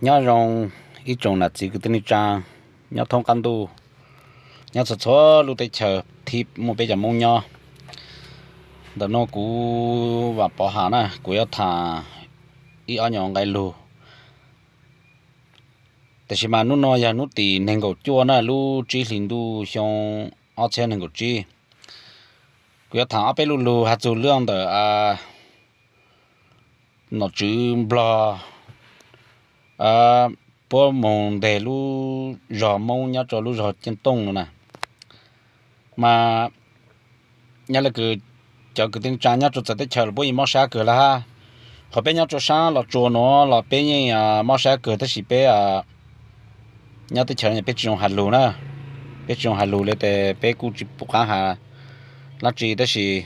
Nyob zoo ib tsoom nam txiv kwv tij neej tsaa nyob thoob qab ntuj, nyob txhua txhua lub teb chaws thib muaj peb cov Moob nyob. Ntawm no kuv Vam Pov Ham na, kuv yuav tham ib ob nyuag nqe lug. Tab sis mas hnub no yog hnub tim nees nkaum cuaj na, lub tsib hlis ntuj xyoo ob txhiab nees nkaum tsib. Kuv yuav tham ob peb lub lug has txug lub ntawm nom tswv Nplog puab moog nteg lub zog Moob nyob rua lub zog Ceeb Tooj no na. Mas nyob le kws cov kwv tij neej tsaa nyob rua txawv teb chaws los puab yeej mob sab kawg le hab. Qhov peb nyob rua saab Los Tsuas nuav los peb yeej mob sab kawg, tab sis peb nyob teb chaws no peb tsi zoo has lug na. Peb tsi zoo has lug le tes peb kuj tsi pum qaab has dlaab tsi, tab sis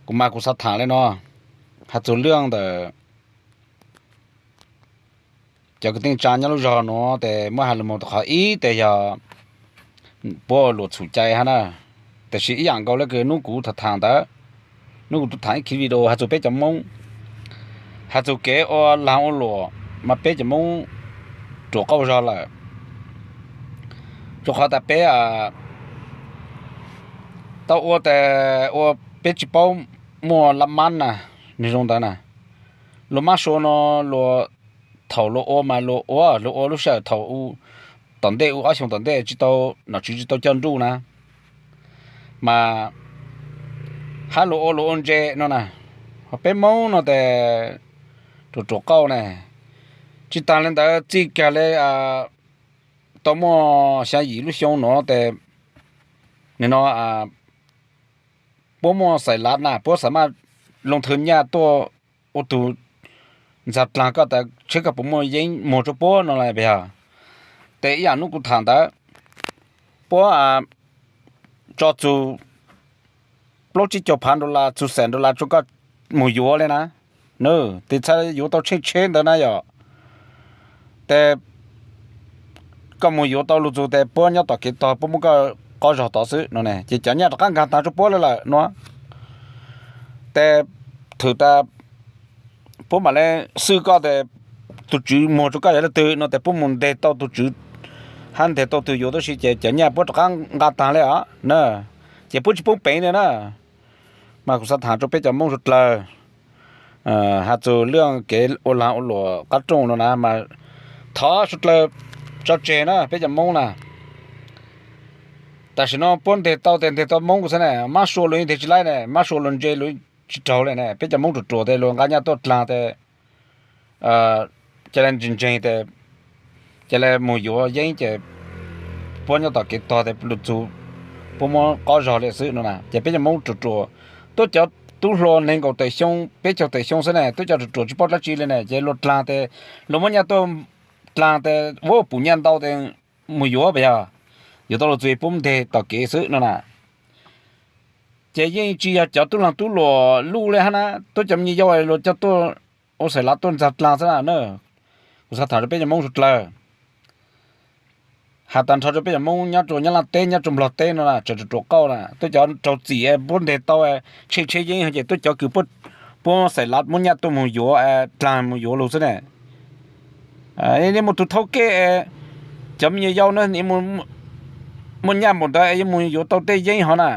kuv mas kuv xav tham le no, has txug lub ntawm cov kwv tij neej tsaa nyob lub zog nuav tes muab has lug moog rua qhov ib tes yog puab luam txhum cai hab na. Tab sis ib yaam nkaus le kws hnub kuv tham tham ntawd, hnub kuv tau tham ib khiv video has txug peb cov Moob, has txug kev ua laag ua luam mas peb cov Moob ruam qauj zog lawm. Rua qhov tas peb tau ua tes ua peb tsi paub muaj lab mab na, nwg zoo ntawd na. Luas mab sua no luas thaum luas ua mas luas ua luas ua lub sij hawm thaum u tom ntej u ob xyoo tom ntej tsi tau, nom tswv tsi tau coj nruj na, mas hab luas ua luas ua ntse no na. Ho peb Moob no tes ruam ruam qauj ne. Tsi taag le ntawd txij kag le tau muaj xyaa yim lub xyoo nuav tes nim no puab muaj xais lav na, puab xav maj loo thw nyaj tuaj ua tug ntxag dlaag koj tas tsheb koj puas muaj yeeb muag rua puab no las yog. Tes ib yaam hnub kuv tham ntawd, puab tso txug plaub tsib caug phaav dollar, txug xees dollar rua koj moog yuav le na. Tes txhad yuav tau tsheej tsheb ntawd na yog. Tes koj moog yuav tau lug txug tes puab nyob tom kev tog puab muab koj qob zog tod xwb no ne, ces cov nyaj rov qab nkaag taag rua puab le lawm no. Tes thwm tas puab mam le xwj koj tes tug tswv muag rua koj yog leej twg no tes puab moog nteg tau tug tswv hab nteg tau tug yuav tub si ces cov nyaj puab rov qab nqaa taag le os na. Ces puab tsi poob peev le na. Mas kuv xav tham rua peb cov Moob suav dlawg has txug lub kev ua laag ua luam qab rooj no na mas thov suav dlawg tso tseg na peb cov Moob na. Tam sim no puab nteg tau tes nteg tau Moob xwb ne, mab sua luas yeej nteg tsi laib ne, mab sua luas ntse luas tsi raug le ne. Peb cov Moob ruam ruam tes luas nqaa nyaj tuaj dlaag tes ca le ntseeg ntseeg tes ca le moog yuav yeeb ces puab nyob tom kev tog tes lug txug puab muab qob zog le xwb no na. Ces peb cov Moob ruam ruam, tuab cov tub hluas nees nkaum tawm xyoo peb caug tawm xyoo xwb ne, tuab cov ruam ruam tsi paub dlaab tsi le ne, ces luas dlaag tes luas muab nyaj tuaj dlaag tes ua pum nyaj ntau tes moog yuav pas yog yuav tau lug txug puab nteg tom kev xwb no na. Ces yeej tsi yog cov tub laag tub luam luj le hab na, tuab cov me nyuam yaus luas coj tuaj ua xaim lav tuaj ntxag dlaag xwb na. Kuv xav tham rua peb cov Moob suav dlawg, has tas nrho rua peb cov Moob nyob rua Nyab Laaj teb nyob rua Nplog teb no na, tseem ruam ruam qauj na, tuab cov raug txim puab nteg tau tsheej tsheb yeeb ho ces tuab cov kws puab xaim lav muab nyaj tuaj moog yuav dlaag moog yuav lug xwb ne. Nej muaj tug thauj kej, cov me nyuam yaus na, muaj nyaj npaum ntawd yuav moog yuav tau tej yeeb hov na.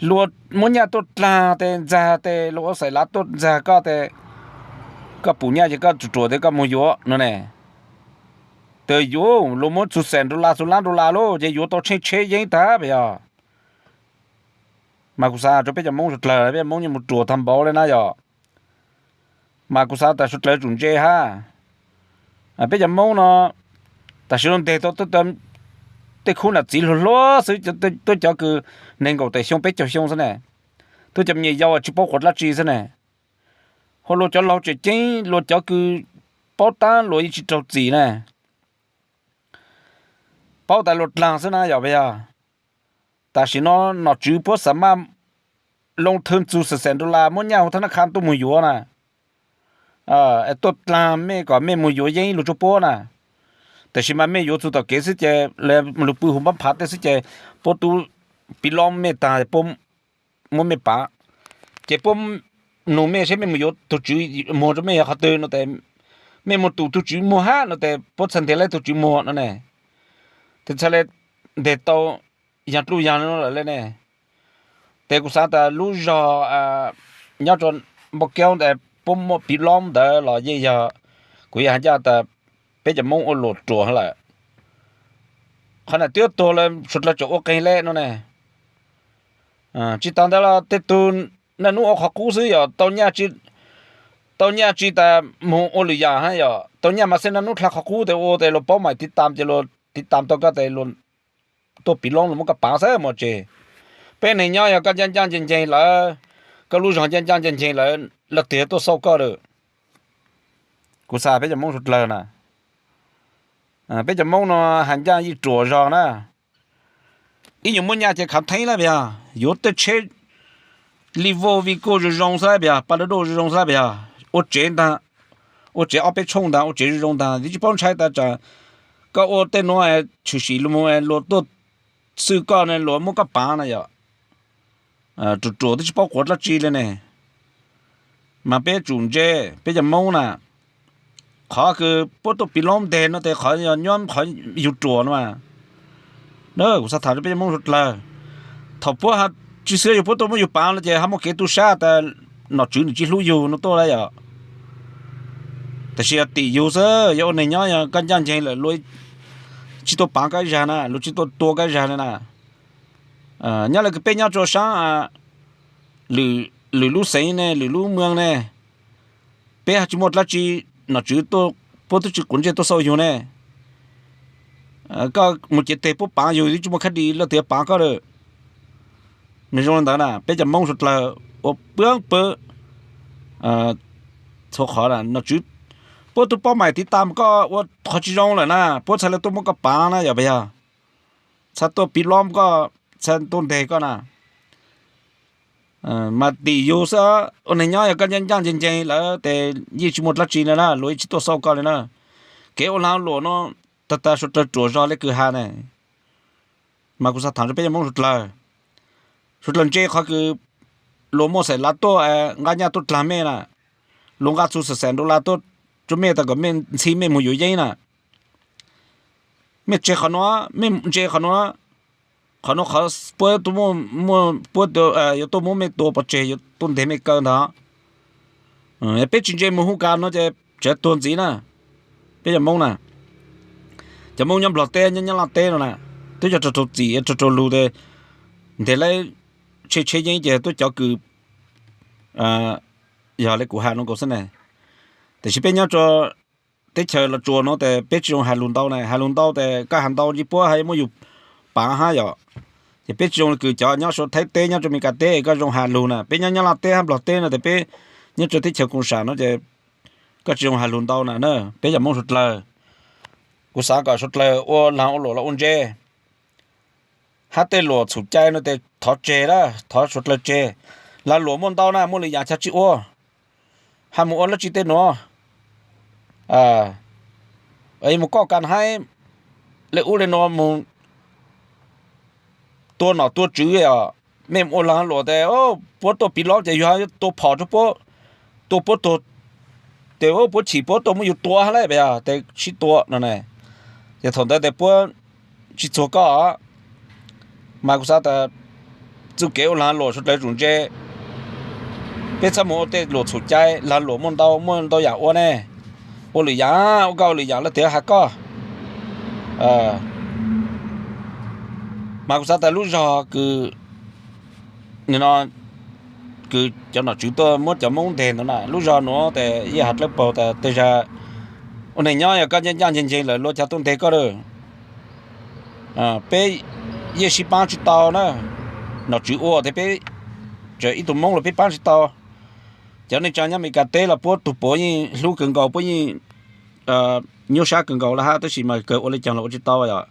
Luas muab nyaj tuaj dlaag tes ntxag tes luas ua xaim lav tuaj ntxag koj tes koj pum nyaj ces koj ruam ruam tes koj moog yuav no ne. Tes yuav luas muab txug xees dollar txug lab dollar lauj ces yuav tau tsheej tsheb yeeb tag pas yog. Mas kuv xav rua peb cov Moob suav dlawg, peb cov Moob yeej moog ruam tag npaum le na yog. Mas kuv xav tas suav dlawg tsum ntse hab. Peb cov Moob no tam sim no nteg tau tej khub nam txiv hluas hluas xwb, tuab cov kws nees nkaum tawm xyoo peb caug xyoo xwb ne, tuab cov me nyuam yaus tsi paub quav dlaab tsi xwb ne. Ho luas cov laug tseem ceeb, luas cov kws paub taab luas yeej tsi raug txim na. Paub tas luas dlaag xwb na yog pas yog. Tam sim no nom tswv puab xav maj loo thw txug xees xees dollar muab nyaj huv thab nab kha tuaj moog yuav na, tuaj dlaag mej kom mej moog yuav yeeb lug rua puab na. Tam sim mas mej yuav txug tom kev xwb ces lug pw huv npab phav tej xwb ces puab tub piv loob mej taag, muab mej pav, ces puab nug mej seb mej moog yuav tug tswv muag rua mej yog qhov twg no tes Mej mus tus tug tswv muag hab no tes puab txhaj nteg lawv tug tswv muag no ne. Tes txhaj le nteg tau yaag dluj yaag no lawm le ne. Tes kuv xaav tas lub zog nyob rua Npauj Kaub ntawd puab muaj piv loob ntawd los yeej yog, kuv yog has ncaj tas peb cov Moob ua luam ruam lawm. Qhov nam twb tuag lawm suav dlawg tseem ua qeeg le no ne. Tsis tas ntawd los tej tug naj nub ua qhov qub xwb yog tau nyaj tsi tas moog ua lwm yaam hab yog tau nyaj mas xwb naj nub dlha qhov qub tes ua tes luas paub maim tiv tam ces luas tiv tam tau koj tes luas tuaj piv loob luas muab koj paav xwb mus tsev. Peb neeg nyob yog koj ncaaj ncaaj nceeg nceeg lawm, koj lub zog ncaaj ncaaj nceeg nceeg lawm, leej twg tuaj xauj koj lawm? Kuv xaav peb cov Moob suav dlawg na, peb cov Moob no has ncaaj yeej ruam zog na. Ib nyuag muaj nyaj ces khav theeb lawm yog yuav tej tsheb li vauj vi kuj zoo zoo xwb lawm yog pa daj daj zoo zoo xwb lawm yog ua tsev ntag, ua tsev ob peb tshooj ntag, ua tsev zoo zoo ntag, twb tsis paub ntshai tas tsam koj ua tej nuav tshwm sim lug moog luas tuaj xwb koj ne luas muab koj paav na yog. Ruam ruam twb tsis paub quav dlaab tsi le ne. Mas peb tsum ntse, peb cov Moob na, qhov kws puab tuaj piv loob nteg no tes qhov yog nyob qhov yug ruam no mas. Kuv xaav tham rua peb cov Moob suav dlawg, thaum puab tsis xwb yug puab tuaj muab yug paav no ces ho muaj kev tu sab tas nom tswv nws tsis hlub yug no tuaj lawm yog. Tab sis yog tim yug xwb, yog ua neeg nyob yog koj ncaaj nceeg lawm luas tsis tuaj paav koj ib zag na, luas tsis tuaj tua koj ib zag le na. Nyob le kws peb nyob rua saab lwm lub xeev ne, lwm lub moos ne, peb ho tsis muaj dlaab tsi, nom tswv puab twb tsis quav ntsej tuaj xauj yug ne. Koj mus cev teg puab paav yug twb tsis muaj khab di leej twg paav koj lawm. Nws zoo le ntawd na, peb cov Moob suav dlawg ua pab pab txhua qhov nom tswv puab tug paub maim tiv tam koj ua qhov tsis zoo lawm na puab txhaj le tuaj muab koj paav na yog puas yog? Txhaj tuaj piv loob koj, txhaj tuaj nteg koj na. Mas tim yug xwb, ua neeg nyob yog koj ncaaj ncaaj nceeg nceeg lawm tes yeej tsis muaj dlaab tsi le na, luas yeej tsis tuaj xauj koj le na. Kev ua laag luam no tag tag suav dlawg ruam zog le kws has ne. Mas kuv xaav tham rua peb cov Moob suav dlawg, suav dlawg ntse qhov kws luas muaj xaim lav tuaj nqa nyaj tuaj dlaag mej na, luas nqa txug xaim xaim nrau lav tuaj rua mej tas kom mej ntxhib mej moog yuav yeeb na. Mej tseg qhov nuav, mej ntse qhov nuav, qhov nuav qhov puab tuaj muab, puab yuav tuaj muab mej tua pov tseg, yuav tuaj nteg mej kaw ntag. Peb tsis ntse moog hu kas no ces tseem tuag ntxiv na. Peb cov Moob na, cov Moob nyob Nplog teb nyob Nyab Laj teb no na, twb yog raug raug txim raug raug lug tes nteg lawv tsheb tsheb yeeb ces tuaj cov kws yog le kuv has no nkaus xwb ne. Tab sis peb nyob rua teb chaws Los Tsuas no tes peb tsis zoo has lug ntau na, has lug ntau tes koj has ntau ntsib puab hab muab yug paav hab yom. Ces peb tsis zoo kws cov nyob Suav Thaib teb nyob rua Meskas teb koj zoo has lug na, peb nyob Nyab Laj teb hab Nplog teb no tes peb nyob rua teb chaws koom sam no ces koj tsis zoo has lug ntau na na. Peb cov Moob suav dlawg, kuv xaav kom suav dlawg ua laag ua luam los ua ntse, hab tej luam txhum cai no tes thov tseg lawm, thov suav dlawg tseg. Laag luam muaj ntau na, muaj lwm yaam chaw tsis ua, hab moog ua dlaab tsi tej nuav, moog koj kas haib le ub le nuav moog tua nom tua tswv os. Mej ua laag luam tes puab tuaj piv loob ces yug tua phom rua puab, tua puab tuag, tes puab chim puab tuaj muab yug tua hab le puas yog, tes sib tua no ne. Ces thaum ntawd tes puab tsis txuag koj. Mas kuv xaav tas txuj kev ua laag luam suav dlawg tsum ntse, peb txhob moog ua tej luam txhum cai, laag luam muaj ntau, muaj ntau yaam ua ne. Ua lwm yaam, ua koj ua lwm yaam leej twg has koj. Mas kuv xaav tas lub zog kws no, kws cov nom tswv tuaj muab cov Moob nteg ntawd na, lub zog nuav tes yeej has dlawb paug tas tej zag ua neeg nyob yog koj ncaaj ncaaj nceeg nceeg lawm luas cov tuaj nteg koj lawm. Peb yeej sib paab tsis tau na. Nom tswv ua tes peb tseem ib tug Moob los peb paab tsis tau. Cov neej tsaa nyob Amelikas teb los puab tug puav yeej hlub kawg nkaus, puab yeej nyuaj sab kawg nkaus le hab, tab sis mas kawg ua le caag los ua tsis tau yom.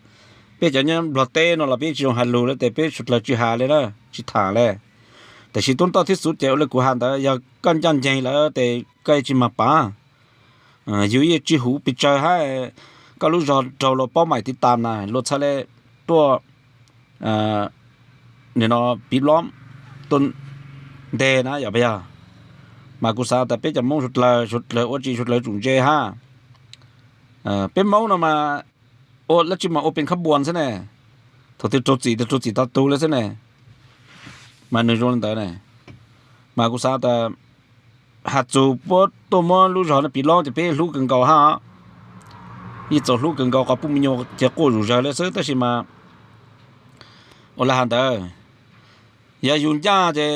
Peb cov nyob Nplog teb no los peb tsis zoo has lug le tes peb suav dlawg tsis has le na, tsis tham le. Tab sis tub ntoj thib xuv ces ua le kuv has ntawd, yog koj ncaaj nceeg lawm tes koj yeej tsis mag pav. Yug yeej tsis huv pes tsawg hab, koj lub zog raug luas paub maim tiv tam na luas txhaj le tuaj nim no piv loob tuaj nteg na yom puas yog. Mas kuv xaav tas peb cov Moob suav dlawg, suav dlawg ua tsis suav dlawg tsum ntse hab. Peb Hmoob no mas ua dab tsi mas ua pees khab npuas xwb ne, thaum twg raug txim twg raug txim tag tug li xwb ne. Mas nws zoo li ntawd ne, mas kuv xav tas has txug puab tuaj muab lub zog no piv loob ces peb yeej hlub kawg nkaus hab, yeej txaus hlub kawg nkaus, qhov pub me nyuam ces quaj zuj zawg li xwb tab sis mas ua li has ntawd, yog yus ncaaj ces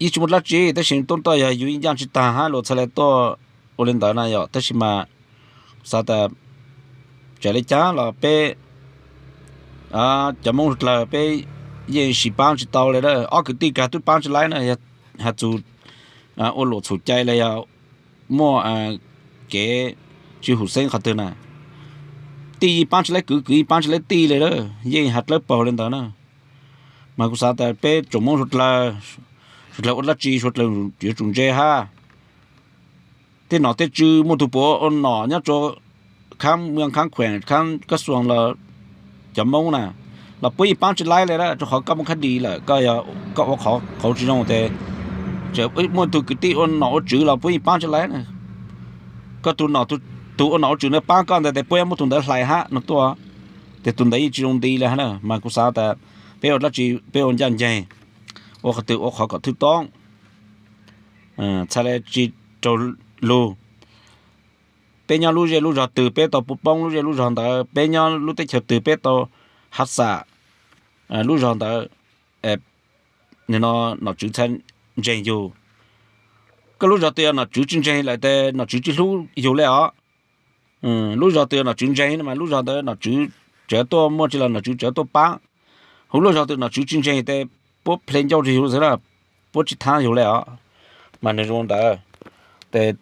yeej tsis muaj dlaab tsi tab sis tuaj tuaj yog yus yeej ncaaj tsis taag hab luas txhaj le tuaj ua li ntawd na yom. Tab sis mas xav tas txawm le caag los peb cov Moob suav dlawg peb yeej sim paab tsis tau le a, ob kwv tij kag tub paab tsis laib na, has txug ua luam txhum cai le yog muaj kev tsis hum xeeb qhov twg na, tij yeej paab tsis laib kwv, kwv yeej paab tsis laib tij le a, yeej has dlawb paug li ntawd na. Mas kuv xav tas peb tsoom Moob suav dlawg, suav dlawg ua dlaab tsi suav dlawg yuav tsum ntse hab. Tej nom tej tswv muaj tug puas ua nom nyob rua khaab muaj khaab khuees khaab kab xuas los cov Moob na, los puab yeej paab tsis laib le a, rua qhov koj muaj khab dis lawm, koj ua qhov qauv tsis zoo tes muaj tug kwv tij ua nom ua tswv los puab yeej paab tsis laib na. Koj tug nom, tug ua nom ua tswv na paab koj ntawd tes puab yuav muab tug ntawd hlais hab no tuaj, tes tug ntawd yeej tsis zoo nti le hab na. Mas kuv xav tas peb ua dlaab tsi peb ua ncaaj nceeg, ua qhov twg ua qhov kom thwj toob, txhaj le tsis raug lug. Peb nyob lub zej lub zog twg peb tau poob lub zej lub zog ntawd, peb nyob lub teb chaws twg peb tau hab xam lub zog ntawd, no nom tswv txhaj ntseeg yug. Koj lub zog twg yog nom tswv tsis ntseeg lawm tes nom tswv tsis hlub yug le os. Lub zog twg yog nom tswv ntseeg no mas lub zog ntawd nom tswv tseem tuaj, muaj tsi los nom tswv tseem tuaj paab. Hauv lub zog twg nom tswv tsis ntseeg tes puab ple ncauj rua yug xwb na, puab tsis thaab yug le os. Mas nws zoo ntawd, tes